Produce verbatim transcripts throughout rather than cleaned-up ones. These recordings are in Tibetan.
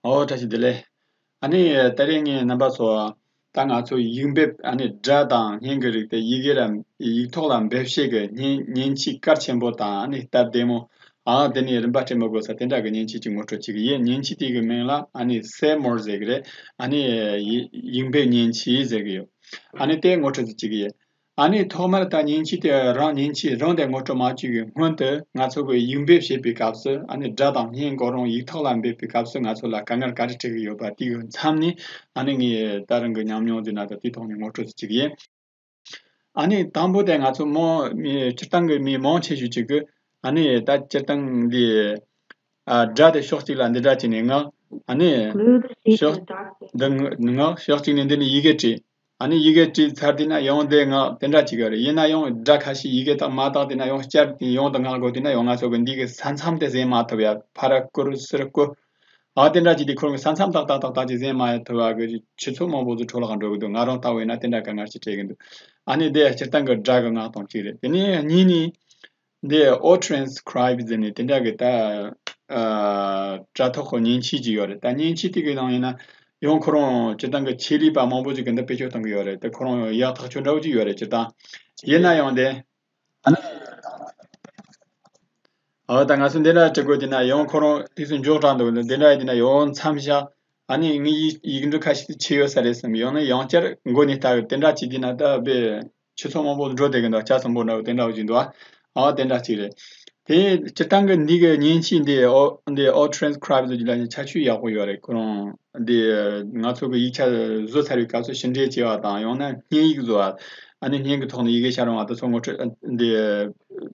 ཨོ་བཀྲ་ཤིས་བདེ་ལེགས། ཨ་ནི་ད་རེས་ངས་རྣམ་པ་ཚོ་ད་ང་ཚོ་ཡིག་འབེབས་ཨ་ནི་སྒྲ་དང་བརྙན་གྱི་རིགས་དེ་ཡི་གེ་ལ་ཡིག་ཐོག་ལ་འབེབས་བྱེད་ཀྱི་མཉེན་མཉེན་ཆས་གལ་ཆེན་པོ་དང་ཨ་ནི་སྟབས་བདེ་མོ། ཨ་དེ་ནི་རིན་པ་སྤྲད་མི་དགོས་ས་དེ་འདྲ་གི་མཉེན་ཆས་ཅིག་ངོ་སྤྲོད་བྱེད་ཀྱི་ཡིན། མཉེན་ཆས་དེ་གི་མིང་ལ་ཨ་ནི་Save More ཟེར་གི་རེད། ཨ་ནི་ཡི་ཡིག་འབེབས་མཉེན་ཆས་ཟེར་གི་ཡོད། ཨ་ནི་དེ་ངོ་སྤྲོད་བྱེད་ཀྱི་ཡིན། ཨ་ནི་ཐོག་མར་ད་མཉེན་ཆས་དེ་རང་མཉེན་ཆས་རང་དེ་ངོ་སྤྲོད་མ་བྱས་ཀྱི་སྔོན་དུ་ང་ཚོ་གི་ཡིག་འབེབས་བྱེད་པའི་སྐབས་སུ་ཨ་ནི་སྒྲ་དང་བརྙན་གོ་རིམ་ཡིག་ཐོག་ལ་འབེབས་པའི་སྐབས་སུ་ང་ཚོ་ལ་དཀའ་ངལ་ག་རེ་འཕྲད་ཀྱི་ཡོད་པ་དེའི་མཚམས་ནས་ཨ་ནི་ངས་ད་རང་གི་ཉམས་མྱོང་དེ་ན་ད་དེའི་ཐོག་ནས་ངོ་སྤྲོད་བྱེད་ཀྱི་ཡིན། ཨ་ནི་དང་པོ་དེ་ང་ཚོ་མང་མི་སྤྱིར་བཏང་གི་མི་མང་ཆེ་ཤོས་ཅིག་གི་ཨ་ནི་ད་སྤྱིར་བཏང་འདི་ཨ་སྒྲ་དེ་ཕྱོགས་གཅིག་ལ་འདི་འདྲ་བྱས་ནས་ངག་ཨ་ནི་ཕྱོགས་འདི་ངག་ཕྱོགས་གཅིག་ནས་འདི་ནི་ཡི་གེ་བྲིས། ཨ་ནི་ཡི་གེ་བྲིས་ཚར་དུས་ན་ཡང་འདི་ངག་དེ་འདྲ་ཅིག་ཡོད་རེད། ཡིན་ན་ཡང་སྒྲ་ཁ་ཤས་ཡི་གེ་དག་མ་དག་དུས་ན་ཡང་བསྐྱར་དུ་ཡང་དུ་ངག་དགོས་དུས་ན་ཡང་ང་ཚོ་གི་འདི་གི་ས་མཚམས་དེ་ཟིན་མ་ཐུབ་ཡ། ཕར་བསྐུར་ཚུར་བསྐུར། ཨ་དེ་འདྲ་ཅིག་དེ་ཁོ་རང་གི་ས་མཚམས་ཏག་ཏག་ཏག་ཏག་ཅིག་ཟིན་མ་ཐུབ་པ་གི་ཆུ་ཚོད་མང་པོ་ཟིག་འཕྲོ་བརླག་འགྲོ་གི་འདུག་ང་རང་ལྟ་བུ་ཡིན་ན་དེ་འདྲ་དཀའ་ངལ་ཞིག་འཕྲད་ཀྱི་འདུག་ཨ་ནི་དེ་སྤྱིར་བཏང་གི་སྒྲ་གི་ངག་དང་གཅིག་རེད། དེ་ནས་གཉིས་ནི་འདི་ཨོ་ཊི་རན་སི་ཁི་རའིབ་ཟེར་ནས་དེ་འདྲ་གི་ད་ཨ་དྲ་ཐོག་གི་མཉེན་ཆས་ཅིག་ཡོད་རེད། ད་མཉེན་ཆས་དེ་གི་ནང་ཡིན་ན་ཡང་ཁོ་རང་སྤྱིར་བཏང་གི་ཆེད་ལས་པ་མང་པོ་ཅིག་གི་འདི་བེད་སྤྱོད་གཏོང་གི་ཡོད་རེད། དེ་ཁོ་རང་ཡག་ཐག་ཆོད་འདྲ་བོ་ཅིག་ཡོད་རེད། སྤྱིར་བཏང་ཡིན་ན་ཡང་དེ། ཨ་ནི། ཨ་ད་ང་ཚོ་འདི་འདྲ་བྲི་དགོས་དེ་ན་ཡང་ཁོ་རང་དུས་སུ་མགྱོགས་དྲགས་འདུག་འདི་འདྲ་ཡིན་དེ་ན་ཡང་མཚམས་བཞག་ཨ་ནི་ངའི་ཡིག་ཡིག་འབྲུ་ཁ་ཤས་ཆད་ཡོད་ས་རེད་བསམ། ཡང་ན་ཡང་བསྐྱར་མགོ་ནས་ལྟ་གི་དེ་འདྲ་བྱས་དེ་ན་ད་དཔེ་ཆུ་ཚོད་མང་པོ་འགྲོ་བསྡད་གི་འདུག་ཆ་ཚང་པོ་འདྲ་བོ་དེ་འདྲ་བོ་ཅིག་འདུག་ཨ་དེ་འདྲ་ཅིག་རེད། དེ་སྤྱིར་བཏང་གི་འདི་གི་མཉེན་ཆས་འདི་ཨོ་འདི་ཨོ་ཊི་རན་སི་ཁི་རའིབ་ཟེར་རྒྱུ་ལ་ནི་ཁྱད་ཆོས་ཡག་པོ་ཡོད་རེད། ཁོ་རང་འདི་ང་ཚོ་གི་ཡིག་ཆ་བཟོ་ཚར་བའི་སྐབས་སུ་ཕྱི་འབྲེལ་བྱས་པ་དང་ཡང་ན་བརྙན་ཡིག་བཟོ་བ། ཨ་ནི་བརྙན་གྱི་ཐོག་ནས་ཡི་གེ་ཤར་འོང་བ་དེ་ཚོ་ངོ་སྤྲོད་འདི་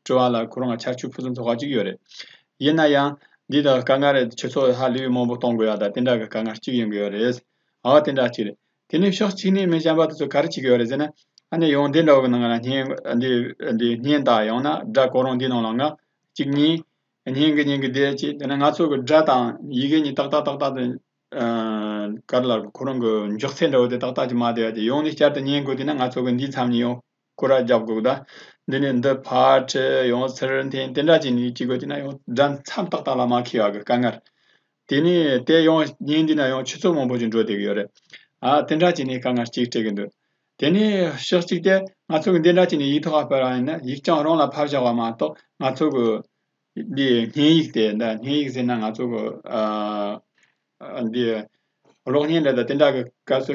དྲི་བ་ལ་ཁོ་རང་ལ་ཁྱད་ཆོས་ཕུན་སུམ་ཚོགས་པ་ཅིག་ཡོད་རེད། ཡིན་ན་ཡང་འདི་དང་དཀའ་ངལ་རེད། ཆུ་ཚོད་ཧ་ལས་པའི་མང་པོ་གཏོང་དགོས་ཡ་ད་དེ་འདྲ་གི་དཀའ་ངལ་ཅིག་ཡོང་གི་ཡོད་རེད། ཨ་དེ་འདྲ་ཅིག་རེད། དེ་ནས་ཕྱོགས་གཅིག་ནས་མི་གཞན་པ་དེ་ཚོ་ག་རེ་བྱེད་ཀྱི་ཡོད་རེད་ཟེར་ན། ཨ་ནི་ཡང་འདི་འདྲ་བོ་གི་ནང་ལ་བརྙན་འདི་འདི་བརྙན་དང་ཡང་ན་སྒྲ་གོ་རིམ་འདི་ནང་ལ་ང་གཅིག་གཉིས། བརྙན་གི་བརྙན་གི་དེ་ཅིག་དེ་ནས་ང་ཚོ་གི་སྒྲ་དང་ཡི་གེ་གཉིས་ཏག་ཏག་ཏག་ཏག་དེ། ཨ་ག་རེ་ལབ་དགོས། ཁོ་རང་གི་མགྱོགས་ཚད་འདྲ་བོ་དེ་ཏག་ཏག་ཅིག་མ་བསྡད་ཡ་དེ་ཡང་ནས་བསྐྱར་དུ་བརྙན་དགོས་དེ་ན་ང་ཚོ་གི་འདིའི་མཚམས་ནས་ཡང་སྐོར་ར་རྒྱབ་དགོས་ད། འདི་ནས་འདི་ཕར་ཁྲིད་ཡང་ཚུར་འཐེན་དེ་འདྲ་ཅིག་ནས་བྱེད་དགོས་དེ་ན་ཡང་སྒྲ་མཚམས་ཏག་ཏག་ལ་མ་འཁེལ་བ་གི་དཀའ་ངལ། དེ་ནས་དེ་ཡང་བརྙན་འདི་ན་ཡང་ཆུ་ཚོད་མང་པོ་ཅིག་འགྲོ་བསྡད་ཀྱི་ཡོད་རེད། ཨ་དེ་འདྲ་ཅིག་ནས་དཀའ་ངལ་ཅིག་འཕྲད་ཀྱི་འདུག་དེ་ནས་ཕྱོགས་གཅིག་དེ་ང་ཚོ་གི་འདི་འདྲ་ཅིག་ནས་ཡིག་ཐོག་ལ་ཕབ་པ་ཡིན་ན་ཡིག་རྐྱང་རང་ལ་ཕབ་བཞག་པ་མ་གཏོགས་ང་ཚོ་གི་འདི་བརྙན་ཡིག་དེ་འདི་བརྙན་ཡིག་ཟེར་ན་ང་ཚོ་གི་ཨ་འདི་གློག་བརྙན་འདྲ་དང་དེ་འདྲ་གི་སྐབས་སུ་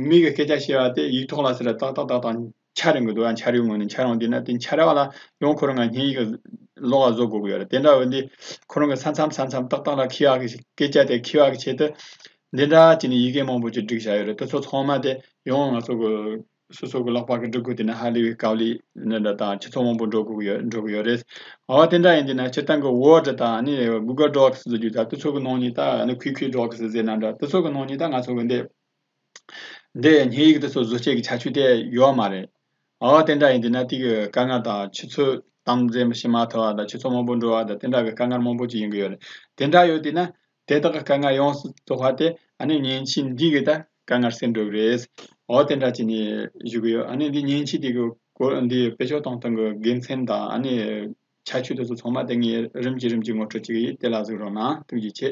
མི་གི་སྐད་ཆ་བཤད་པ་དེ་ཡིག་ཐོག་ལ་ཟེར་ཏག་ཏག་ཏག་ཏག་འཆར་ཡོང་གི་འདུག་ཨ་འཆར་ཡོང་ངོ་ནས་འཆར་ཡོང་དུས་ན་དེ་འཆར་བ་ལ་ཡང་ཁོ་རང་ང་བརྙན་ཡིག་ཀློག་བཟོ་དགོས་ཀྱི་ཡོད་རེད། དེ་འདྲ་བ་འདི་ཁོ་རང་གི་ས་མཚམས་ས་མཚམས་ཏག་ཏག་ལ་འཁེལ་བ་གི་སྐད་ཆ་དེ་འཁེལ་བ་གི་ཆེད་དུ་འདི་འདྲ་བྱས་ནས་ཡི་གེ་མང་པོ་ཅིག་བསྒྲིགས་བཞག་ཡོད་རེད། དེ་ཚོ་ཚང་མ་དེ་ཡང་ང་ཚོ་གི་སོ་སོ་གི་ལག་པ་གི་སྒྲིག་དགོས་དེ་ནི་ཧ་ལས་པའི་དཀའ་ལས་འདི་འདྲ་དང་ཆུ་ཚོད་མང་པོ་འགྲོ་དགོས་ཀྱི་ཡོད་འགྲོ་གི་ཡོད་རེད། འོ་དེ་འདྲ་ཡིན་དུས་ན་སྤྱིར་བཏང་གི་Word་དང་ནི་Google Docs་ཟེར་རྒྱུ་ད་དེ་ཚོ་གི་ནང་ནས་ད་ནི་Quick Quick Docs་ཟེར་ན་འདྲ་དེ་ཚོ་གི་ནང་ནས་ད་ང་ཚོ་གི་འདི་འདི་བརྙན་ཡིག་དེ་ཚོ་བཟོ་བྱེད་ཀྱི་ཁྱད་ཆོས་དེ་ཡོད་མ་རེད། འོ་དེ་འདྲ་ཡིན་དུས་ན་དེ་གི་དཀའ་ངལ་དང་ཆུ་ཚོད་དམ་འཛིན་བྱེད་མ་ཐུབ་པ་དང་ཆུ་ཚོད་མང་པོ་འགྲོ་བ་དང་དེ་འདྲ་གི་དཀའ་ངལ་མང་པོ་ཅིག་ཡོང་གི་ཡོད་རེད། དེ་འདྲ་ཡོད་དུས་ན། དེ་དག་གི་དཀའ་ངལ་ཡོངས་སུ་རྫོགས་པ་དེ་ཨ་ནི་མཉེན་ཆས་འདི་གི་ད་དཀའ་ངལ་སེལ་འགྲོ་གི་རེད། འོ་དེ་འདྲ་བྱས་ནས་བཞུགས་གི་ཡོད། ཨ་ནི་འདི་མཉེན་ཆས་དེ་གི་སྐོར་འདི་བེད་སྤྱོད་གཏོང་སྟངས་ཀྱི་དགེ་མཚན་དང་ཨ་ནི་ཁྱད་ཆོས་དེ་ཚོ་ཚང་མ་དེ་ངས་རིམ་གྱིས་རིམ་གྱིས་ངོ་སྤྲོད་བྱེད་ཀྱི་ཡིན། དེ་ལ་གཟིགས་རོགས་གནང་། ཐུགས་རྗེ་ཆེ།